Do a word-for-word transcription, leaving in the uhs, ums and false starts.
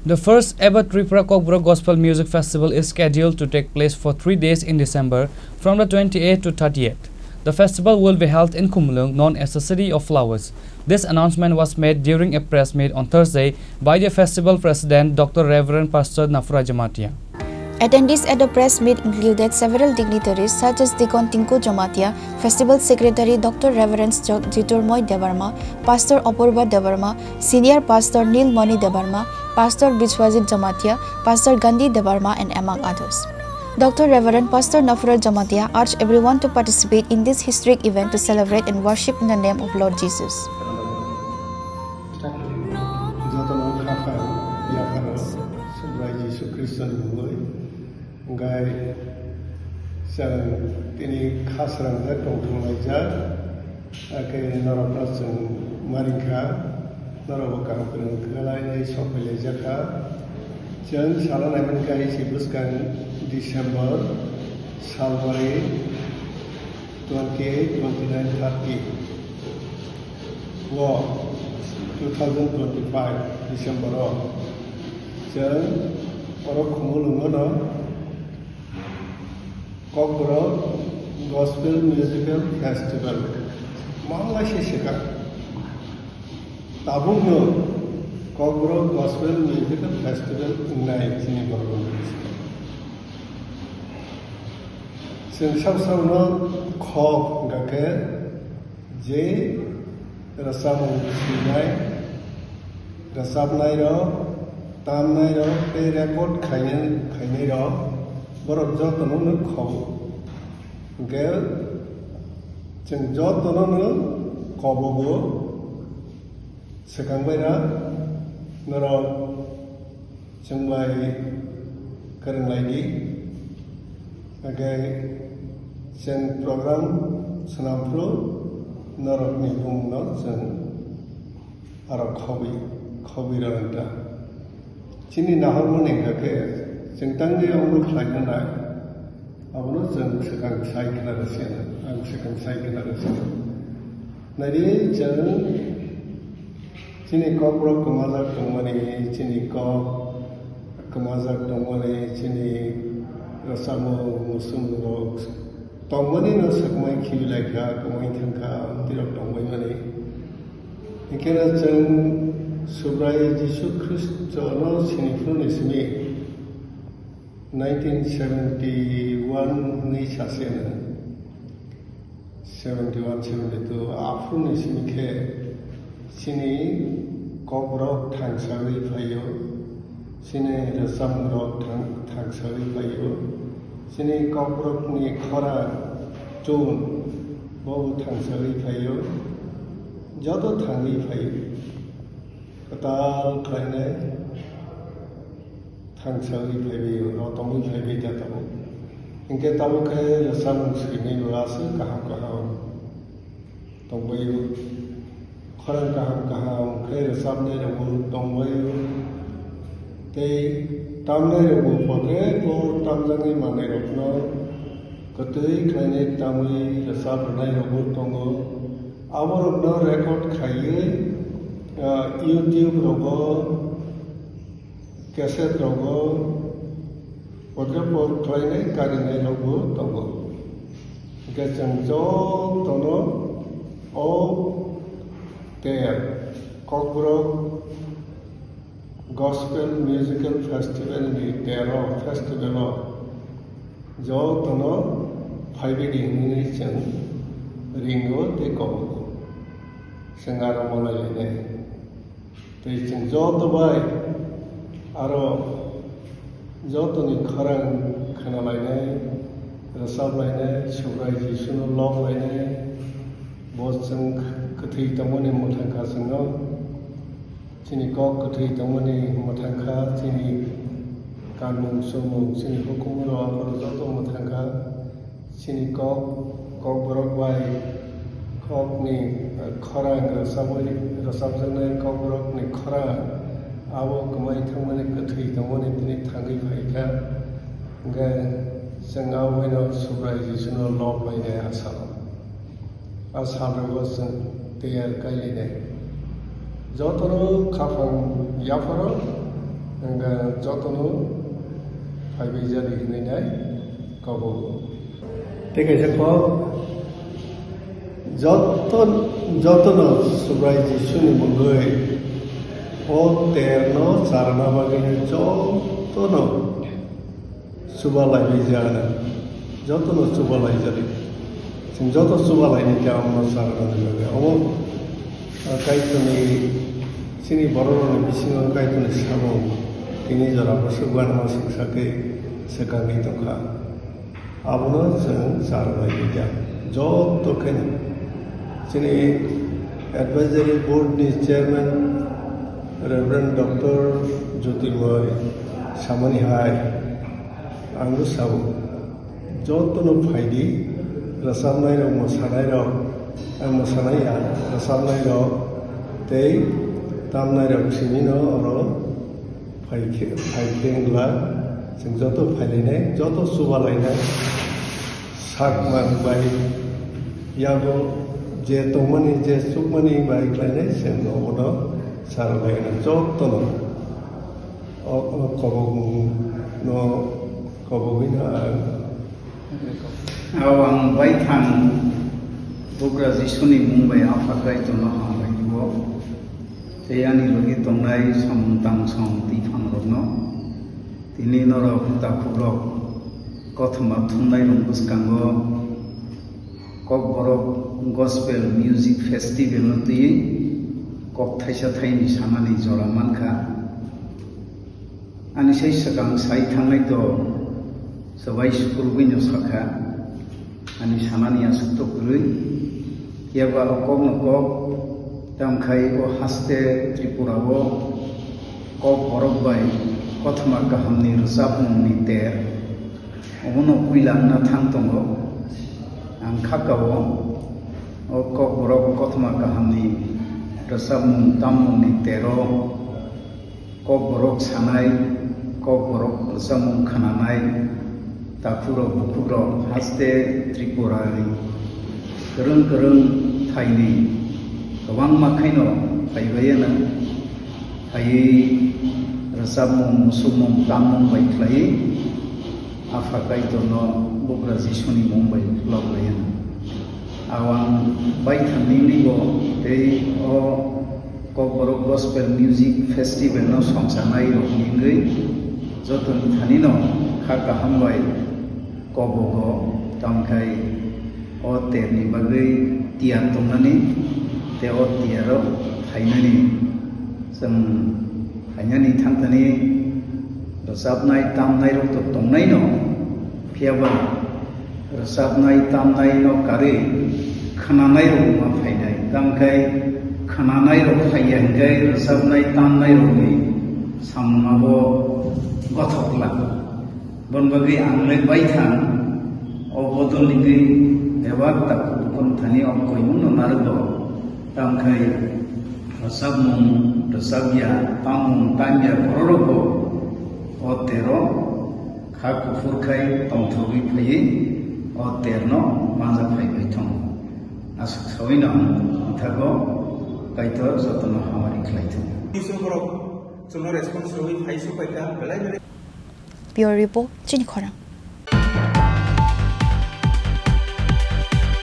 The first ever Tripura Kokborok Gospel Music Festival is scheduled to take place for three days in December, from the twenty-eighth to thirtieth. The festival will be held in Khumulwng, known as the City of Flowers. This announcement was made during a press meet on Thursday by the festival president, Doctor Reverend Pastor Nafura Jamatia. Attendees at the press meet included several dignitaries such as Deacon Tinku Jamatia, Festival Secretary Doctor Reverend Jyotirmoy Debbarma, Pastor Apurva Debbarma, Senior Pastor Nilmani Debbarma, Pastor Biswajit Jamatia, Pastor Gandhi Debbarma, and among others. Doctor Reverend Pastor Nafura Jamatia urged everyone to participate in this historic event to celebrate and worship in the name of Lord Jesus. Jotono kha phano, yapharo, Subrai Jisu Khristoni mungwi. Hwnkhe chwng tini kha srangjak tongthok laijak, hakhe norokno chwng ma ringkha, norokbo kaham kwrwng khlainai sok phailaijak kha. Chwng sana naimankha, hai se bwskang December salbari twenty-eight, twenty-nine, thirty o, two thousand twenty-five December o chwng oro Khumulwngo no Kokborok Gospel Musical Festival manglai se swkang. Tabukno Kokborok Gospel Musical Festival wngnai chini borok rok. Chwng sak sakno kho hwnkha khe je rwchapmung swinai, rwchapnairok, tamnairok tei record khainai, khainairok borok jotono no kho. Hwnkhe chwng jotono no kobogo. Swkang bai na norok chwng bai kwrwng lai di. Hwnkhe chwng program swnam phuru norokni bumungno chwng aro khobwi, khobwi rwna ta. Chini nahormani hwnkha khe chwng tangwi omo khlaina nai, abono chwng swkang sai khna rwsiyana, ang swkang sai khna rwsiyana. Naidi chwng chini kokborok kwmajak tongmani, chini kok kwmajak tongmani, chini rwchapmung muchungmungrok tongmani no swkmai khibilaikha, kwmai thangkha, amtwirok tongbaimani. Hinkhe no chwng Subrai Jisu Khristono siniphuru ni simi nineteen seventy one ni sase no, seventy one, seventy two, aphuru ni simi khe chini kokborok thangsagwi phaio, chini rwchapmungrok thang-, thangsagwi phaio, chini kokborokni khorang tune bobo thangsagwi phaio, joto thangwi phaio. Kwtal khlainai thangsagwi phaibai, rotongwi phaibai da tabuk. Hinkhe tabuk khe rwchapmung swinai bo aswk kaham kaham tongbaio. Khorang kaham kaham khe rwchapnai rokbo tongbaio. Tei tamnai rokbo potrebo tamjaknai manai rokno kwtwi khlainai tamwi rwchap rwnai rokbo tongo. Aborokno record khaiwi, ah, YouTube rogo, cassette rogo, potrebo khlainai karinai rokbo tongo. Hwnkhe chwng jotono o ter Kokborok Gospel Musical Festival ni tero festival o jotono phaibaidi hinwi chwng ringo tei kobogo. Chwng aro malai lainai. Tei chwng joto bai aro jotoni khorang khwnalainai, rwchaplainai, Subrai Jisuno lob lainai, bo chwng kwthwi tongmani mwthangkha chwngno. Chini kok kwthwi tongmani mwthangkha, chini kanmung chumung, chini hukumu rok joto mwthangkha. Chini kok, kokborok bai kokni, eh, khorang rwchabwi, rwchapjaknai kokborokni khorang abo kwmai thangmani kwthwi tongmani tini thangwi phaikha. Hwnkhe chwng abo baino Subrai Jisuno lob lainai a salo. A salrogo chwng tiyar kailainai. Jotono khaphang yapharo, eh, Jotono phaibai jadi hwnwi nai kobogo. Tei kaisa kok, joto, jotono Subrai Jisuni mungwi o terno charwna bagwi jotono chuba laibai jana, jotono chuba laijadi. Chwng joto chuba laini khe omono charwna bagwi. Omo, ah, Kaitorni, chini bororokni bisingo Kaitorni samung tini jora bwswk uanama swk sakwi swkangwi tongkha. Abono chwng charwna bagwi joto kheno chini Advisory Board ni Chairman Reverend Doctor Jyotirmoy samani hai, ang bo sabo, jotono phaidi, rwchapnairok, mwsanairok, eh, mwsanaiya, rwchapnairok tei tamnairok simi no oro phai khe, phai khe wngla, chwng joto phailainai, joto chubalainai, sak mang bai yago je tongmani, je chukmani bai khlainai, chwng obono charwlainai jotono. O, o kobokmung no kobogwi no ang. Ang baithang Bugra Jisuni mung bai Apha Kaitorno hambai rwo. Tei ani logi tongnai samung tang song twiphang rokno. Tini norok takhukrok kothoma thumnai rok bwskango Kokborok Gospel Music Festival no twiwi kok thaisa thaini sanani jora mankha. Ani sai swkang sai thangnai to swbai sukurubwino sakha, ani sanani aswk to kwrwi. Phiya ba o kokno kok, tamkhai o haste Tripura o Kokborok bai kothoma kahamni rwchapmungni ter. Obono puila wngna thang tongo. Ang kha kao o Kokborok kothoma kahamni rwchapmung tammungni tero Kokborok sanai, Kokborok rwchapmung khnanai, takhukrok bukhukrok haste Tripurani kwrwng kwrwng thaini kwbangma khaino phaibaiyano. Phaiwi rwchapmung, musukmung, tammung bai khlaiwi Apha Kaitorno Bugra Jisuni mung bai khulok lai wng. Awang bai thangni bo tei o Kokborok Gospel Music Festival no songchanai rokni wngwi jotoni thanino kha kaham bai kobogo, tamkhai o terni bagwi tiyar tongnani tei o tiyaro phainani. Chwng phainani thangthani rwchapnai tamnairok to tongnaino, phiyaba rwchapnai tamnaino karwi khwnanairok ma phainai. Tamkhai khwnanairok phaiya hinkhai rwchapnai tamnairokni samungabo gothok glak. Bon bagwi ang le baithang, o bodol ni twi bebak takhuk bukhuk thani o koimung no narwgo. Tamkhai rwchapmung, rwchapya, tammung, tamya bororokbo o tero kha kuphur khai tongthogwi phaiwi o terno manja phaibai thung. Aswk saui no ang bwthago Kaitor jotono hamari khlai thung. Bureau Report, Chini Khorang.